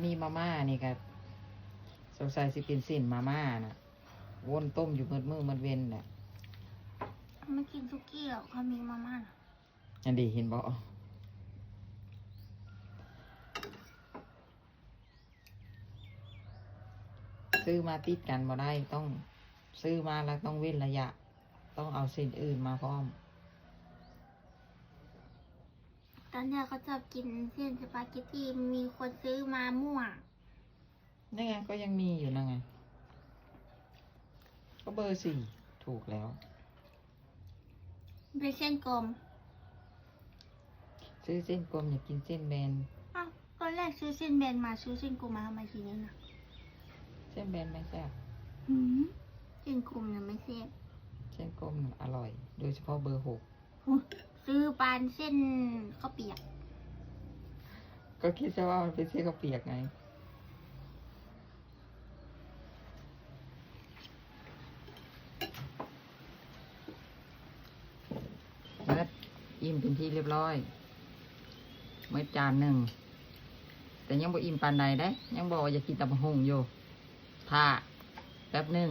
ມີມາມ່ານີ້ກໍສົງໄສຊິເປັນເສັ້ນມາມ່ານະ ວົນຕົ້ມຢູ່ໝົດມື້ໝົດເວັນແຫຼະ. ເຮົາມາກິນສຸກີ້ແລ້ວເຂົາມີມາມ່ານະ. ອັນນີ້ເຫັນບໍ່? ຊື້ມາຕິດກັນບໍ່ໄດ້ ຕ້ອງຊື້ມາແລ້ວຕ້ອງເວັ້ນໄລຍະ ຕ້ອງເອົາເສັ້ນອື່ນມາພ້ອມ. ຕອນແລກເຂົາເຈົ້າກິນເສັ້ນສະປາເກັດຕີ ມີຄົນຊື້ມາໝ້ວງ. ນັ້ນໄງ ກໍຍັງມີຢູ່ນັ້ນໄງ ກໍເບີສີ່ ຖືກແລ້ວ. ເປັນເສັ້ນກົມ ຊື້ເສັ້ນກົມ ຢາກກິນເສັ້ນແບນ. ອ້າວ ຕອນແລກຊື້ເສັ້ນແບນມາ ຊື້ເສັ້ນກົມມາ ເອົາມາກິນນີ້ນະ. ເສັ້ນແບນມັນແຊບ. ຫືມ ເສັ້ນກົມນະມັນແຊບ. ເສັ້ນກົມນະອະລ່ອຍ ໂດຍສະເພາະເບີຫົກ. ຫື ຊື້ປານເສັ້ນເຂົ້າປຽກ. ກໍຄິດຊະວ່າມັນເປັນເສັ້ນເຂົ້າປຽກໄງ. ເໝິດ ອີ່ມເປັນທີ່ຮຽບຮ້ອຍ ເໝິດຈານໜຶ່ງ ແຕ່ຍັງບໍ່ອີ່ມປານໃດເດ້ ຍັງບອກວ່າຢາກກິນຕຳບັກຫຸ່ງຢູ່. ຖ້າແປັບໜຶ່ງ.